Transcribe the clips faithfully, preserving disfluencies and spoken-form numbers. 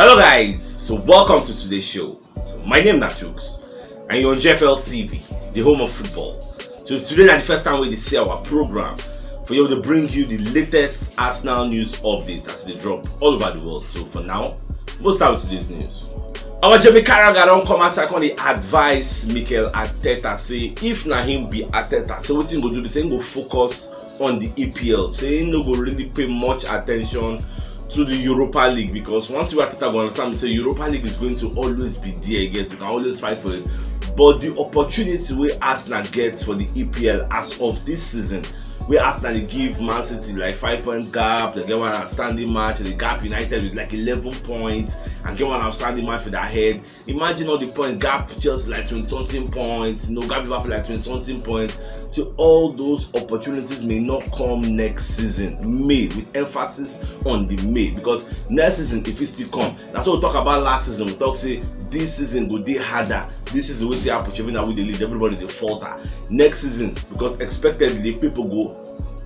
Hello guys, so welcome to today's show. So my name na Chooks and you're on G F L T V, the home of football. So today na the first time we dey see our program for you to bring you the latest Arsenal news updates as they drop all over the world. So for now, we'll start with today's news. Our Jamie Carragher don come outside come dey advise Mikel Arteta say if na him be Arteta, so wetin he go do be say he go focus on the E P L. So he no go really pay much attention to the Europa League, because one thing wey Arteta go understand be say Europa League is going to always be there, you get, you can always fight for it. But the opportunity wey Arsenal get for the E P L as of this season, wey Arsenal dey give Man City like five point gap, they get one outstanding match, they gap United with like eleven points, and get one outstanding match with their head. Imagine all the points gap, just like twenty something points, you know, gap Liverpool like twenty something points. So all those opportunities may not come next season, may, with emphasis on the may, because next season if it still come, that's what we talk about last season. We talk say this season go dey harder. This season wetin happen, shebi na we dey lead, everybody dey falter. Next season, because expectedly people go,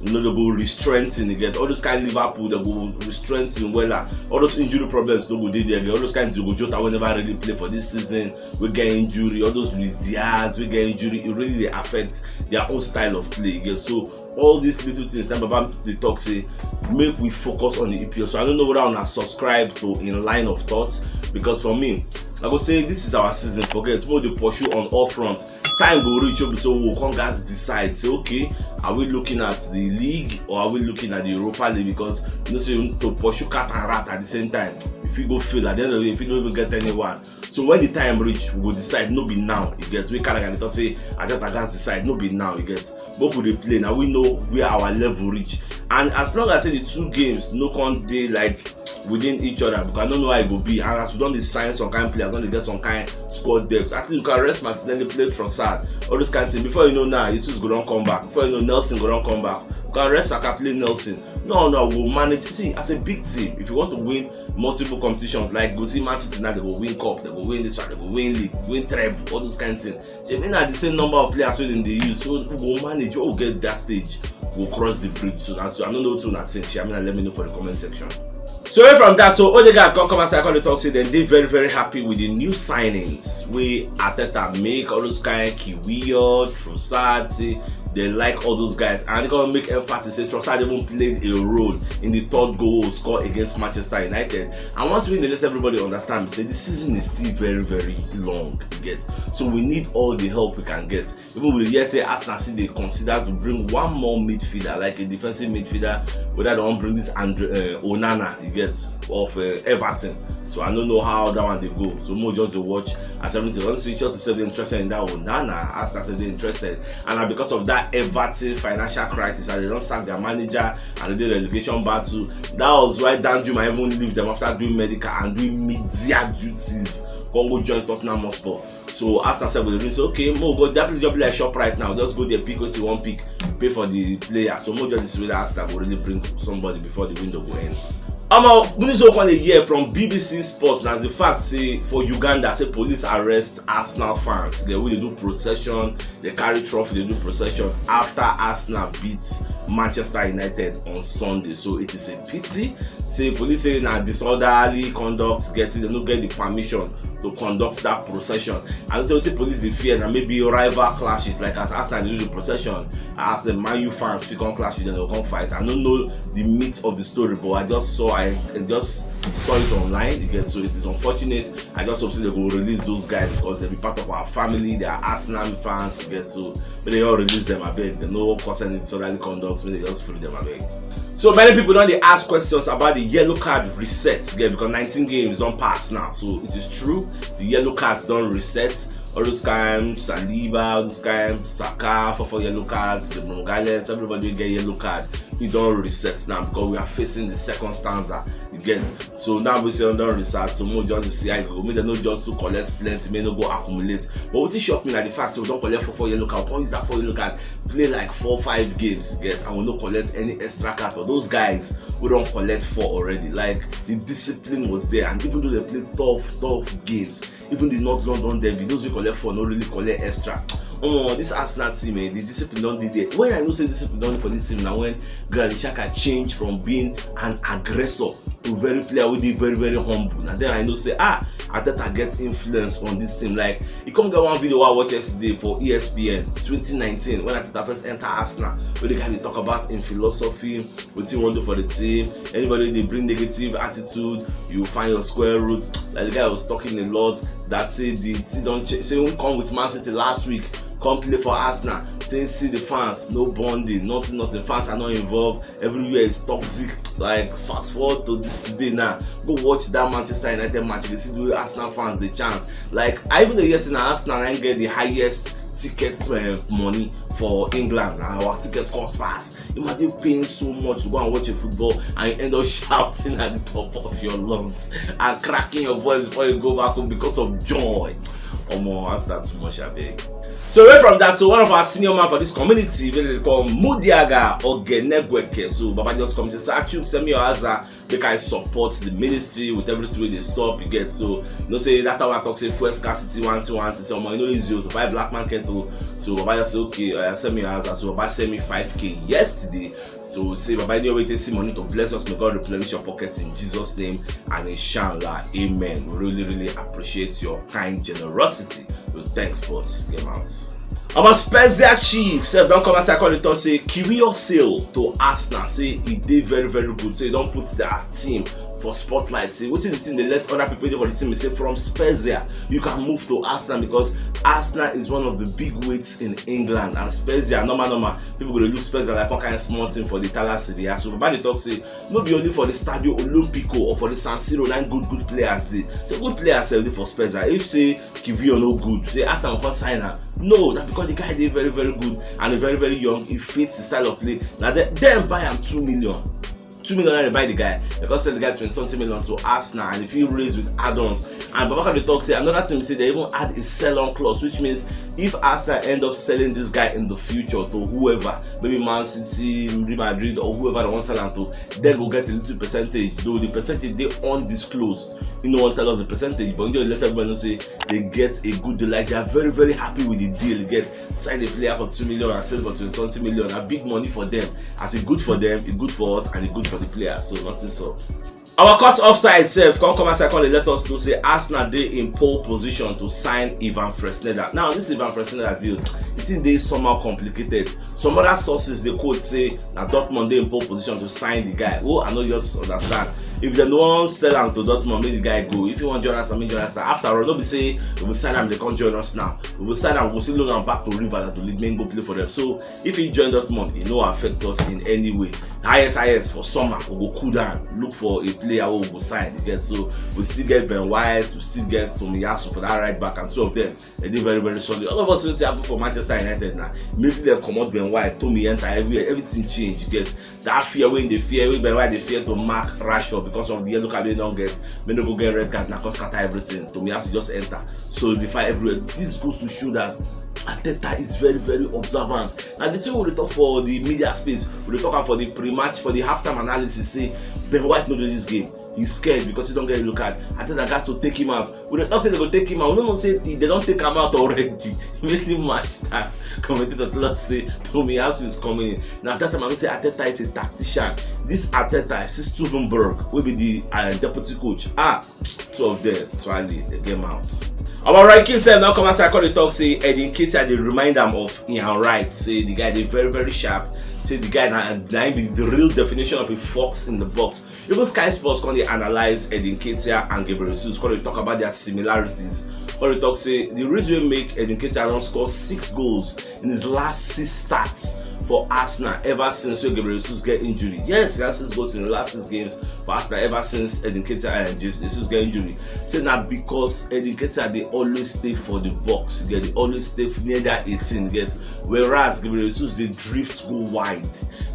you know, they go re-strengthen again. All those kind Liverpool, they go re-strengthen wella. All those injury problems no go dey there again. All those kind Diogo Jota wey never really play for this season, we get injury. All those Luis Diaz, we get injury. It really dey affect their own style of play again. So all these little things that Baba dey talk say make we focus on the E P L. So I don't know whether una subscribe to in line of thoughts, because for me, I go say this is our season. Forget, we dey pursue on all fronts. Time go reach, we so we come guys decide say, okay, are we looking at the league or are we looking at the Europa League? Because you know say to pursue cat and rat at the same time, if you go fail at the end of the day, if you don't even get anyone. So when the time reach, we go decide. No be now, you get. We kind of talk say I just guys decide. No be now, you get. But we dey play now. We know where our level reach, and as long as say the two games no come dey like within each other, because I don't know how it go be. And as we don dey sign some kind players, don dey get some kind squad depth, I think you can rest Martinelli, play Trossard, all those kind things. Before you know now, Jesus go don come back. Before you know, Nelson go don come back. You can rest Saka, play Nelson. No, no, we go manage. See, as a big team, if you want to win multiple competitions, like go see Man City now, they go win cup, they go win this one, they go win league, win treble, all those kind of things. Shebi na the same number of players wey dem dey use, so we go manage. When we get that stage, we go cross the bridge. So that's, I don't know what una think. Shebi na let me know for the comment section. So away from that, so Odegaard come come outside come dey talk say dem dey very very happy with the new signings wey Arteta make. All those kind Kiwior, Trossard, say they like all those guys, and they gonna make emphasis say Trossard even played a role in the third goal score against Manchester United. And one thing wey dey let everybody understand be say this season is still very very long, you get. So we need all the help we can get. Even we hear say Arsenal still dey consider to bring one more midfielder, like a defensive midfielder, whether they wan bring this Andre uh, Onana, you get, of uh, Everton. So I don't know how that one dey go. So mo just dey watch as everything. Once Chelsea say they interested in that Onana, Arsenal say they interested, and na because of that Everton financial crisis, as they don sack their manager and the relegation battle, that was why Danjuma even leave them after doing medical and doing media duties. Come go join Tottenham Hotspur. So Arsenal said, we say, okay, mo go that place just be like shop right now. Just go there, pick what you want, pick, pay for the player. So mo just this way that Arsenal go really bring somebody before the window go end. Omo, news wey come dey hear from B B C Sports na the fact say for Uganda, say police arrest Arsenal fans. They will do procession, they carry trophy, they do procession after Arsenal beats Manchester United on Sunday. So it is a pity. Say police say na disorderly conduct, get say they no get the permission to conduct that procession. And so say police dey fear na maybe rival clashes, like as Arsenal dey do the procession, as the Man U fans fit come clash with them, they go come fight. I don't know the meat of the story, but I just saw, I, I just saw it online. You get, so it is unfortunate. I just hope say they go release those guys because they be part of our family. They are Arsenal fans. You get, so may they all release them. I beg. They no cause any disorderly conduct. May they just free them. I beg. So many people don dey ask questions about the yellow card reset, yeah, because nineteen games don pass now. So it is true, the yellow cards don reset. All those kind Saliba, all those kind Saka, four four yellow cards, the Brunogales, everybody wey get yellow card, e don reset now because we are facing the second stanza. You get, so now we say don reset, so mo just dey see how e go. Make dem no just to collect plenty, make no go accumulate. But wetin shock me na the fact say we don collect four four yellow card, we come use that four yellow card play like four five games, you get, and we no collect any extra card for those guys wey don collect four already. Like, the discipline was there, and even though they play tough tough games, even the North London derby, those wey collect four no really collect extra. Omo, this Arsenal team, eh, the discipline don dey there. When I know say discipline don dey for this team na when Granit Xhaka change from being an aggressor a very player wey dey very very humble. Na then I know say, ah, Arteta get influence on this team. Like, e come get one video wey I watch yesterday for E S P N, twenty nineteen, when Arteta first enter Arsenal, wey the guy dey talk about im philosophy, wetin he wan do for the team. Anybody dey bring negative attitude, you find your square root. Like, the guy was talking a lot that say the team don change. Say he come with Man City last week, come play for Arsenal. Say he see the fans, no bonding, nothing, nothing. Fans are not involved. Everywhere is toxic. Like, fast forward to this today now. Go watch that Manchester United match. You see the way Arsenal fans dey chant. Like, I even dey hear say na Arsenal na get the highest ticket, uh, money for England. Na our ticket cost pass. Imagine paying so much to go and watch a football and you end up shouting at the top of your lungs and cracking your voice before you go back home because of joy. Omo, that's that too much, abeg. So away from that, so one of our senior man for this community, wey dem dey call Mudiaga Ogenegweke. So Baba just come say, "Sir Chuks, send me your answer, make I support the ministry with everything wey dey sup," you get. So you know say that time I talk say fuel scarcity, one thing, one thing. So, omo, e no easy o to buy black market o. So Baba just say, "Okay, uh, send me your answer." So Baba send me five K yesterday. So say, "Baba, any way you see money to bless us, may God replenish your pocket in Jesus' name and inshallah, amen." We really, really appreciate your kind generosity. So thanks, boss. Game out. Our Spezia chief sef don come outside, come dey talk say Kiwior sale to Arsenal, say e dey very very good, say e don put their team for spotlight. Say wetin the team dey let other people dey for the team, say from Spezia you can move to Arsenal, because Arsenal is one of the big weights in England, and Spezia, normal normal, people go dey look Spezia like one kind small thing for the Italian Serie A. So Baba dey talk say no be only for the Stadio Olimpico or for the San Siro na good good players dey. So good players sef dey for Spezia. If say Kiwior no good, say Arsenal go come sign am. No, na because the guy dey very very good and very very young. He fits the style of play. Na dem, dem buy am two million. Two million na dem buy the guy. Dem come sell the guy twenty something million to Arsenal, and if he raise with add-ons. And Baba come dey talk say another thing be say dem even add a sell-on clause, which means if Arsenal end up selling this guy in the future to whoever, maybe Man City, Real Madrid, or whoever dem wan sell am to, dem go get a little percentage. Though the percentage dey undisclosed, he no wan tell us the percentage, but he just let everybody know say dem get a good deal. Like, they are very very happy with the deal. You get, sign a player for two million and sell for twenty something million. Na big money for dem. As e good for dem, e good for us, and e good for the player. So nothing so. Our cut offside sef come come outside, come dey let us know say Arsenal dey in pole position to sign Ivan Fresneda. Now, this Ivan Fresneda deal, the thing dey somehow complicated. Some other sources dey quote say na Dortmund dey in pole position to sign the guy. Oh, I no just understand. If dem wan sell am to Dortmund, make the guy go. If he wan join us, make join us. After all, no be say we go sign am, dem come join us now. We go sign am, we go still loan am back to Rivers to lead, make him go play for dem. So if he join Dortmund, e no affect us in any way. Highest, highest for summer, we go cool down, look for a player wey we go sign. You get, so we still get Ben White, we still get Tomiyasu for that right back, and two of them, dem dey very very solid. All of us, wetin happen for Manchester United now, immediately dem comot Ben White, Tomi enter, everywhere, everything change. You get, that fear wey dem dey fear, wey Ben White dey fear to mark Rashford because of the yellow card wey he don get, make e no go get red card, na come scatter everything. Tomiyasu just enter, solidify everywhere. This goes to show that Arteta is very very observant. Na the thing we dey talk for the media space, we dey talk am for the pre-match, for the halftime analysis, say Ben White no dey this game. He's scared because he don get yellow card. Arteta gats to take him out. We dey talk say dem go take him out. We no know say dem don take am out already. Immediately match start, commentator tell us say Tomiyasu is coming in. Na that time I know say Arteta is a tactician. This Arteta, I see Stuvenberg, wey be the, uh, deputy coach. Ah, two of them, Swally, dem get mouth. Our Roy Keane sef now come outside, come dey talk say Eddie Nketiah dey remind am of Ian Wright. Say the guy dey very very sharp. Say the guy na, na him be the real definition of a fox in the box. Even Sky Sports come dey analyse Eddie Nketiah and Gabriel Jesus, come dey talk about their similarities. Come dey talk say the reason wey make Eddie Nketiah don score six goals in his last six starts for Arsenal ever since wey Gabriel Jesus get injury. Yes, he has six goals in the last six games for Arsenal ever since Eddie Nketiah and Jesus get injury. Say na because Eddie Nketiah dey always stay for the box, e get, dey always stay near that eighteen, get. Whereas Gabriel Jesus dey drift go wide.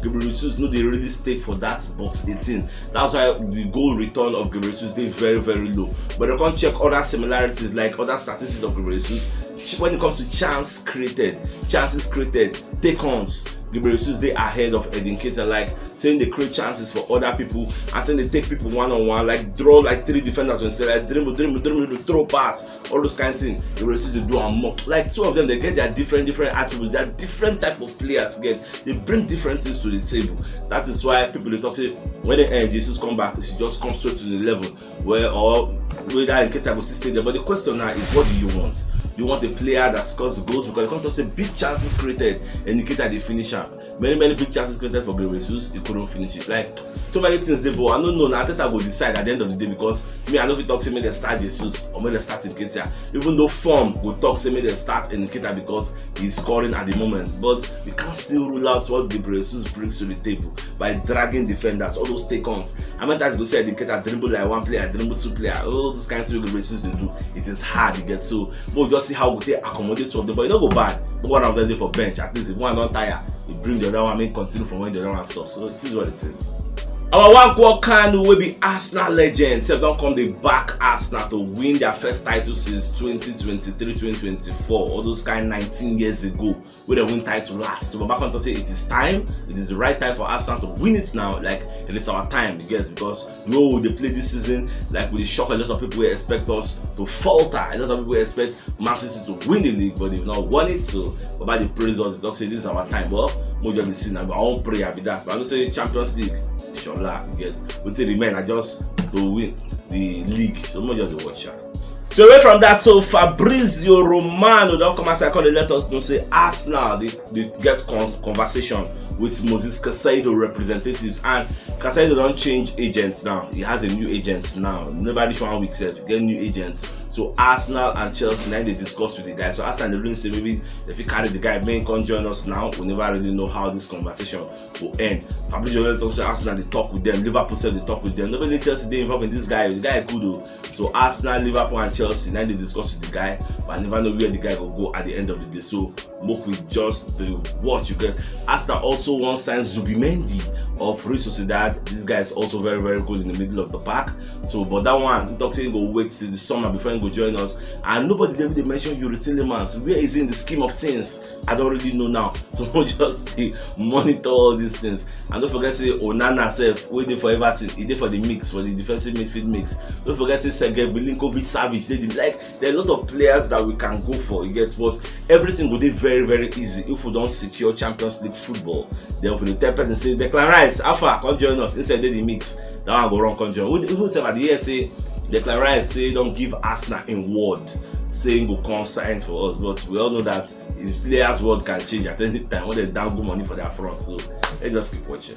Gabriel Jesus no dey really stay for that box eighteen. That's why the goal return of Gabriel Jesus dey very very low. But dem come check other similarities, like other statistics of Gabriel Jesus. When it comes to chance created, chances created, take-ons, Gabriel Jesus dey ahead of Eddie Nketiah. Like, saying they create chances for other people, and saying they take people one on one, like draw like three defenders and say like dribble, dribble, dribble, dribble, throw pass, all those kind of things. They refuse to do and mock. Like two of them, they get their different different attributes. They are different type of players. Get, they bring different things to the table. That is why people they talk say when they end Jesus come back, it's just come straight to the level where or whether Nketiah go still stay there. But the question now is, what do you want? You want a player that scores the goals, because you can't say big chances created and Nketiah the finisher. Many many big chances created for Gabriel Jesus, he couldn't finish it. Like so many things they, but I don't know. Now Arteta go decide at the end of the day, because me I know if he talks say make they start Jesus or make they start Nketiah. Even though form go talk say make they start Nketiah because he's scoring at the moment, but you can't still rule out what Gabriel Jesus brings to the table by dragging defenders, all those take-ons. How many times go say Nketiah dribble like one player, dribble two player, all those kind of things Gabriel Jesus they do. It is hard to get. So we'll just see how we take accommodate two of them, but you know go bad. But one of them dey for bench, at least if one don't tire, you bring the other one, make continue from when the other one stops. So it is what it is. Our one Kanu will be Arsenal legend. So don't come they back Arsenal to win their first title since twenty twenty-three twenty twenty-four. All those kind nineteen years ago, we they win title last. So Baba Kanu say it is time. It is the right time for Arsenal to win it now. Like it is our time, you get, because we will they play this season. Like we dey shock a lot of people who expect us to falter. A lot of people expect Man City to win the league, but they've not won it. So Baba dey praise us. They talk say this is our time. But more just the sin. I won't pray. I be that. But I don't say Champions League. Shola, you get. We take the men. I just to win the league. So more just the watcher. So away from that, so Fabrizio Romano don't come outside come dey let us know say Arsenal they, they get con- conversation with Moses Casado representatives, and Casado don't change agents now. He has a new agent now. Never reach one week sef, get new agents. So Arsenal and Chelsea now they discuss with the guy. So Arsenal they really say maybe if he carry the guy, may come join us now. We never really know how this conversation will end. Fabrizio Romano talk say Arsenal they talk with them. Liverpool said they talk with them. Nobody Chelsea they involved in this guy. The guy good though. So Arsenal, Liverpool, and Chelsea now they discuss with the guy, but I never know where the guy will go at the end of the day. So make we just the watch you get. Arsenal also want sign Zubimendi of Real Sociedad. This guy is also very very good in the middle of the park. So, but that one talk say he go wait till the summer before he go join us. And nobody dey even dey mention Youri Tielemans. Where is he in the scheme of things? I don't really know now. So we just dey monitor all these things. And don't forget say Onana sef, wey dey for Everton, he dey for the mix, for the defensive midfield mix. Don't forget say Sergei Milinkovic Savic dey the, like there are a lot of players that we can go for. You get, but everything go dey very very easy if we don't secure Champions League football. Then if we dey tell person say Declan Rice, how far, come join us, instead dey the mix. That one go run come join. We even sef at the year say Declan Rice say don't give Arsenal in word, say he go come sign for us. But we all know that his players' world can change at any time when they dangle money for their front. So let's just keep watching.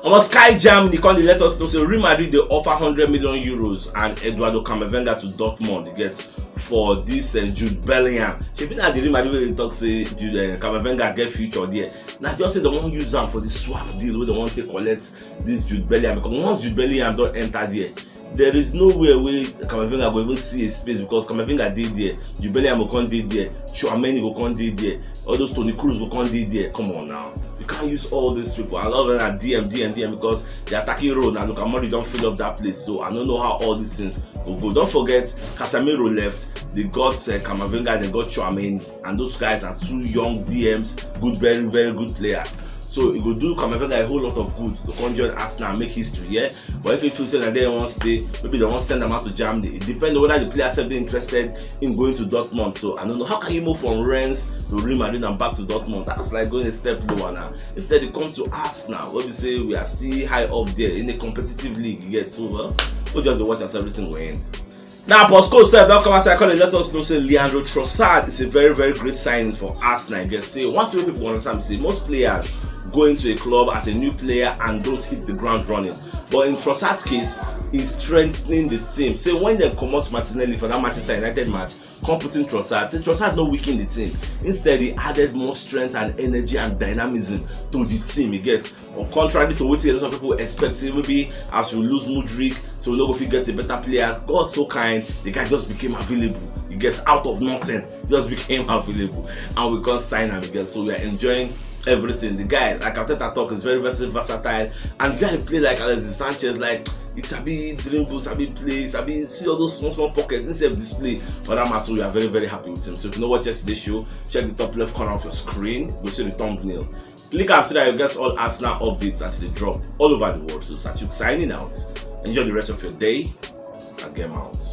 Almost Sky Germany come dey let us know say Real Madrid they offer hundred million euros and Eduardo Camavinga to Dortmund. You get, for this uh, Jude Bellingham. She been at the Real Madrid where they talk say Jude uh, Camavinga get future there. Now just say they won't use them for the swap deal where they want to collect this Jude Bellingham, because once Jude Bellingham don't enter there, there is nowhere where Camavinga go even see a space, because Camavinga did there, Jude Bellingham go come did there, Tchouameni go come did there, all those Toni Kroos go come did there. Come on now, you can't use all these people. A lot of them are D M, D M, D M because the attacking role now. Luka Modric don't fill up that place, so I don't know how all these things go go. Don't forget, Casemiro left. They got uh, Camavinga, they got Tchouameni, and those guys are two young D Ms, good, very, very good players. So it go do Camavinga a whole lot of good to come join Arsenal and make history, yeah. But if you feel say that they want stay, maybe they want send them out to Germany. It depends on whether the player self they interested in going to Dortmund. So I don't know, how can you move from Rennes to Real Madrid and back to Dortmund? That's like going a step lower now. Instead, it comes to Arsenal, where we say we are still high up there in a competitive league. You get, so well, we just dey watch as everything go end. Now, Bosco Steph don't come outside, come and let us know say Leandro Trossard is a very, very great signing for Arsenal. I guess say one thing people understand is say most players go into a club as a new player and don't hit the ground running. But in Trossard's case, he's strengthening the team. Say when they comot Martinelli for that Manchester United match, come put in Trossard. Say Trossard no weaken the team. Instead, he added more strength and energy and dynamism to the team. You get, but contrary to what a lot of people expect, say maybe as we lose Mudryk, so we no go fit get a better player. God so kind, the guy just became available. You get, out of nothing, just became available, and we can sign him again. So we are enjoying everything. The guy, like Arteta talk, is very very versatile, and if you play like Alexis Sanchez, like Sabi dribble, sabi play, sabi see all those small small pockets instead of display. But that man, so we are very very happy with him. So if you know what yesterday show, check the top left corner of your screen. Go see the thumbnail. Click am so that you get all Arsenal updates as they drop all over the world. So Satuk signing out. Enjoy the rest of your day and game out.